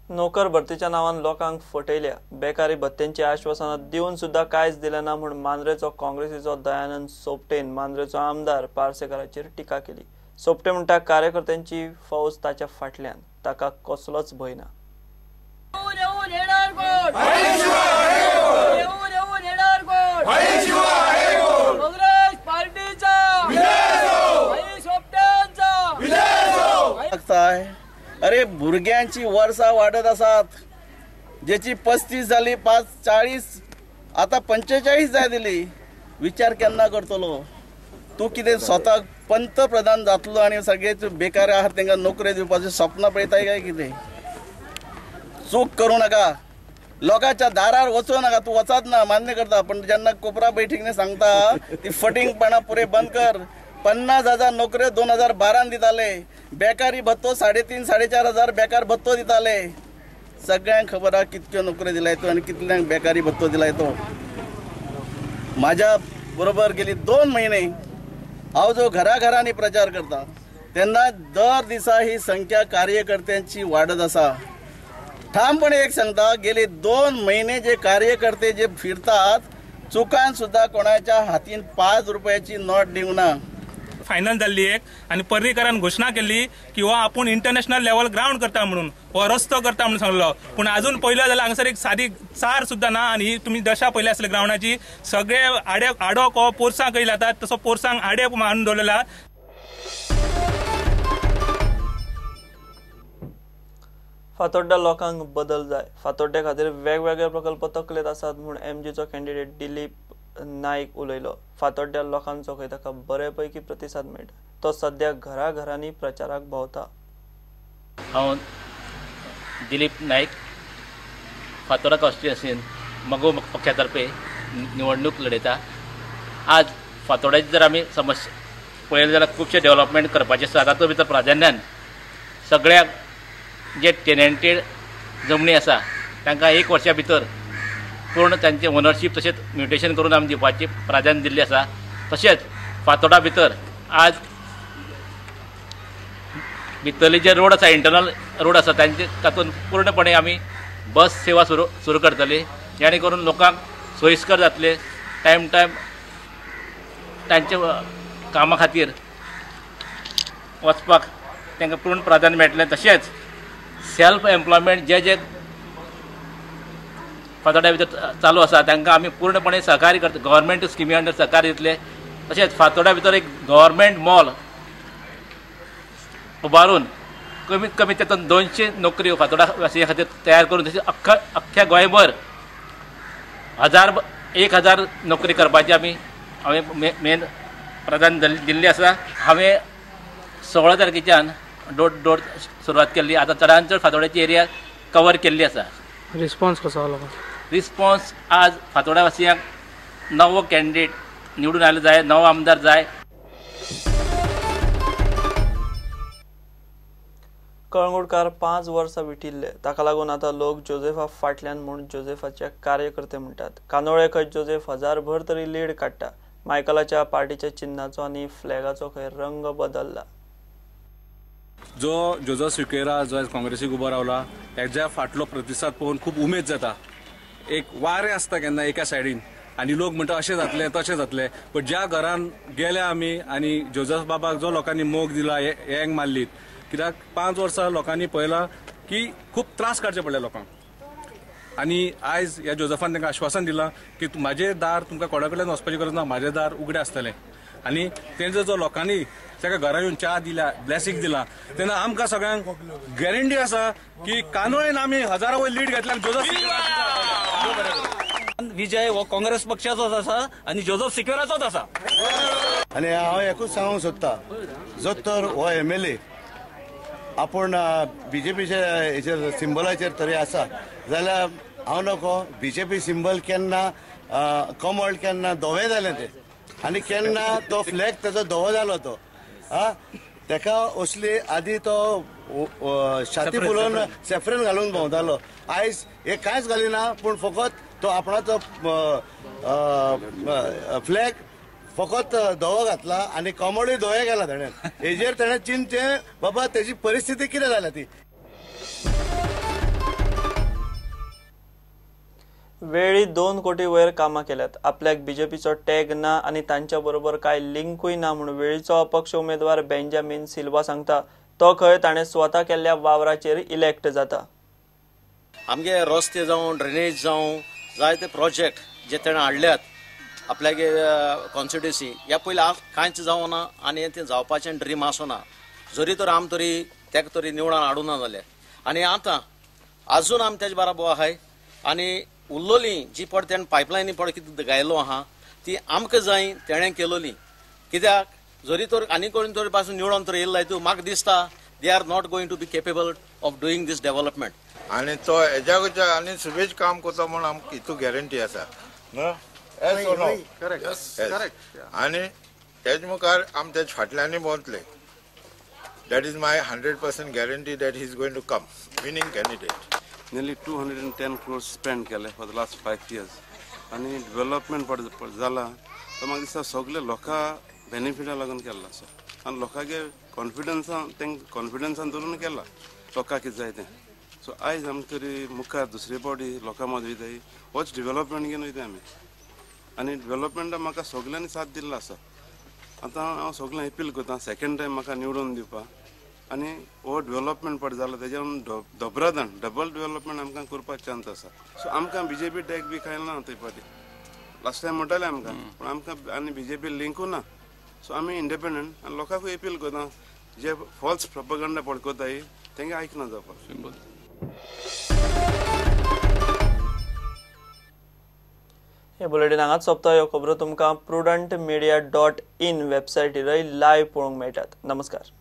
नोकर भरतीच्या नावान लोकांक फटयल्या, बेकारी भत्त्यांची आश्वासनां दिवन सुद्धा कांयच दिलें ना म्हूण मांद्रेचो काँग्रेसीचो दयानंद सोपटेन मांद्रेचो आमदार पार्सेकाराचेर टिका केली। सोपटे म्हणटा कार्यकर्त्यांची फौज ताच्या फाटल्यान, ताका कसलोच भंय ना। अरे भुरग्यांची वर्सां वाडत आसात, जेची 35 जाली, 5 40 आतां 45 जाय दिली। विचार केन्ना करतलो तूं? कितें स्वताक पंतप्रधान जातलो आनी सगळे बेकार आहात तांकां नोकरी दिवपाचें सपनां पळयताय काय कितें? चूक करूं नाका, लोकांच्या दारार वचूं नाका। तूं वचात ना मान्य करता, पण जेन्ना कोपरा बैठकीने सांगता ती फटींगपणां पुरे बंद कर। 50,000 नोकऱ्यो 2012 दिताले, बेकारी भत्तो 3.5 4.5 हजार बेकार भत्तो दिताले। सगळ्यांक खबर आहा कितक्यो नोकऱ्यो दिलाय तो आनी कितल्यांक बेकारी भत्तो दिलाय तो। म्हाज्या बरोबर गेली 2 महिने हांव जो घराघरांनी प्रचार करता तेन्ना दर दिसा ही संख्या कार्यकर्त्यांची वाडत आसा। ठामपणे एक सांगता, गेले 2 महिने जे कार्यकर्ते जे फिरतात चुकान सुद्धा कोणाच्या हातीन 5 रुपयाची नोट दिवंक ना। फायनल जाल्ली एक आनी पर्रीकरान घोशणा केल्ली की हो आपूण इंटरनॅशनल लेवल ग्रावंड करता म्हणून, हो रस्तो करता म्हणून सांगलो, पूण आजून पयलो जाल्यार हांगासर एक सादी चार सुद्दां ना। आनी ही तुमी दशा पयली आसली ग्रावंडाची, सगळे आडे आडो को पोरसां कशी जातात तसो पोरसांक आडे मारून दवरलेला। फातोड्डा लोकांक बदल जाय, फातोड्ड्या खातीर वेगवेगळे प्रकल्प तकलेंत आसात म्हूण एमजीचो कॅन्डिडेट दिलीप नाईक उलयलो। फातोड्ड्या लोकांचो खंय ताका बरे पैकी प्रतिसाद मेळटा, तो सद्या घराघरांनी प्रचाराक भोंवता। हांव दिलीप नाईक, फातोर्डा कॉन्स्टिट्युएन्सीन मगो पक्षा तर्फे निवडणूक लढयता। आज फातोर्ड्याची जर आमी समस्या पळयली जाल्यार खुबशे डेव्हलपमेंट करपाचें आसा। तातूंत भितर प्राधान्यान सगळ्याक जे टेनंटेड जमनी आसा तांकां 1 वर्सा भितर पूर्ण तांचे ओनरशीप तशेंच म्युटेशन करून आमी दिवपाचें प्राधान्य दिल्लें आसा। तशेंच फातोर्डा भितर आज भितरले जे रोड आसा, इंटरनल रोड आसा तांचे तातूंत पूर्णपणे आमी बस सेवा सुरू करतले, जेणे करून लोकांक सोयीस्कर जातले, टायम टायम तांचे कामा खातीर वचपाक तांकां पूर्ण प्राधान्य मेळटलें। तशेंच सेल्फ एम्प्लॉयमेंट जे जे फातोर्ड्या भितर चालू आसा तांकां आमी पूर्णपणे सहकार्य करता, गव्हर्मेंट स्किमी अंडर सहकार्य दितले। तशेंच फातोर्ड्या भितर एक गव्हर्मेंट मॉल उबारून कमीत कमी तातूंत 200 नोकऱ्यो फातोर्डा वासियां खातीर तयार करून तशेंच अख्ख्या गोंयभर 1000 नोकरी करपाची आमी हांवें मेन प्राधान्य दिल्लें आसा। हांवें 16 तारखेच्यान डोर डोर सुरवात केल्ली, आतां चडान चड फातोर्ड्याची एरिया कवर केल्ली आसा। रिस्पॉन्स कसो आलो? रिस्पॉन्स आज फातोर्डा वासियांक नवो कॅन्डिडेट निवडून आयलो जाय, नवो आमदार जाय। कळंगूटकार 5 वर्सां विटिल्ले, ताका लागून आतां लोक जोसेफा फाटल्यान म्हूण जोसेफाचे कार्यकर्ते म्हणटात। कांदोळे खंय जोसेफ 1000 भर तरी लीड काडटा। मायकलाच्या पार्टीच्या चिन्हाचो आनी फ्लॅगाचो खंय रंग बदल्ला। जो जोजफ सिक्वेरा जो आयज काँग्रेसीक उबो रावला हेज्या फाटलो प्रतिसाद पळोवन खूब उमेद जाता। एक वारें आसता केन्ना एका सायडीन आनी लोक म्हणटा अशें जातलें तशें जातलें, बट ज्या घरान गेले आमी आनी जोजफ बाबाक जो लोकांनी मोग दिला, येंग मारली, कित्याक 5 वर्सां लोकांनी पळयलां की खूब त्रास काडचे पडले लोकांक। आनी आयज ह्या जोजफान तांकां आश्वासन दिलां की म्हाजें दार तुमकां कोणा कडल्यान वचपाची गरज ना, म्हाजें दार उगडें आसतलें। आनी तेंचो जो लोकांनी ताका घरा येवन च्या दिल्या, ब्लेसिंग दिला, तेन्ना आमकां सगळ्यांक गॅरंटी आसा की कांदोळेन आमी 1000 वयर लीड घेतल्या। जोजफ विजय हो काँग्रेस पक्षाचोच आसा आनी जोजफ सिक्वेराचोच आसा। आनी हांव एकूच सांगूंक सोदता, जो तर हो एमएलए आपूण बीजेपीच्या हेचेर सिंबलाचेर तरी आसा जाल्यार हांव नको बीजेपी सिंबल केन्ना कमळ केन्ना धवें जालें तें आनी केन्ना तो फ्लॅग तेजो धवो जालो तो तेका असली आदी तो छाती फुलोवन सेफ्रन घालून भोंवतालो, आयज हे कांयच घालिना, पूण फकत तो आपणाचो फ्लॅग फकत धवो घातला आनी कमळूय धवें गेला तेणें। हेजेर तेणें चिंतचें बाबा तेजी परिस्थिती कितें जाल्या ती। वेळी 2 कोटी वयर कामां केल्यात. आपल्याक बीजेपीचो टॅग ना आनी तांच्या बरोबर कांय लिंकूय ना म्हूण वेळीचो अपक्ष उमेदवार बेंजामीन सिल्वा सांगता. तो खंय ताणें स्वता केल्ल्या वावराचेर इलेक्ट जाता. आमगे रस्ते जावं ड्रेनेज जावं जायते प्रोजेक्ट जे तेणें हाडल्यात आपल्यागे कॉन्स्टिट्युन्सी ह्या पयलीं कांयच जावना आनी तें जावपाचें ड्रीम आसना. जरी तर आम तरी तेका तरी निवडून हाडूना जाल्यार आनी आतां आजून आम तेजे बराबर आहाय आनी उरलोली जी पड तेणें पायपलायनी पड कितें गायलो आहा ती आमकां जाय तेणें केलोली. कित्याक जरी तर आनी कोण तरी पासून निवडून तर येयल्लो तूं म्हाका दिसता they are not going to be capable of doing this development. आनी तो हेज्या आनी सुबेज काम करता म्हूण आमकां हितू गॅरंटी आसा. आनी तेज मुखार आम तेज फाटल्यानूय भोंवतले. That is my 100% guarantee that he is going to come winning candidate. Nearly 210 crores spend केले for the last 5 years आनी डेव्हलपमेंट जाला तो म्हाका दिसता सगळे लोकां बेनिफिटा लागून केल्लो आसा आनी लोकांगे कॉन्फिडन्सान तेंक कॉन्फिडन्सान धरून केला लोकांक कितें जाय तें. सो आयज आमकां तरी मुखार दुसरे पावटी लोकां मदीं वयताय होच डेव्हलपमेंट घेवन वयता आमी आनी डेव्हलपमेंटाक म्हाका सगल्यांनी साथ दिल्लो आसा. आतां हांव सगळ्यांक अपील करता सेकेंड टायम म्हाका निवडून दिवपाक आनी हो डेव्हलपमेंट पड जाला तेज्या दोबरादान डबल डेव्हलपमेंट आमकां करपाक चान्स आसा. सो आमकां बीजेपी टॅग बी कांय ना थंय पाटी लास्ट टायम म्हणटाले आमकां पूण आमकां आनी बीजेपी लिंकूय ना. सो आमी इंडिपेंडंट आनी लोकांकूय अपील करता जे फॉल्स प्रोपगंडा पड करताय तेंकां आयकना जावपाक. हे बुलेटीन हांगाच सोंपता. ह्यो खबरो तुमकां prudentmedia.in वेबसायटीरय लायव्ह पळोवंक मेळटात. नमस्कार.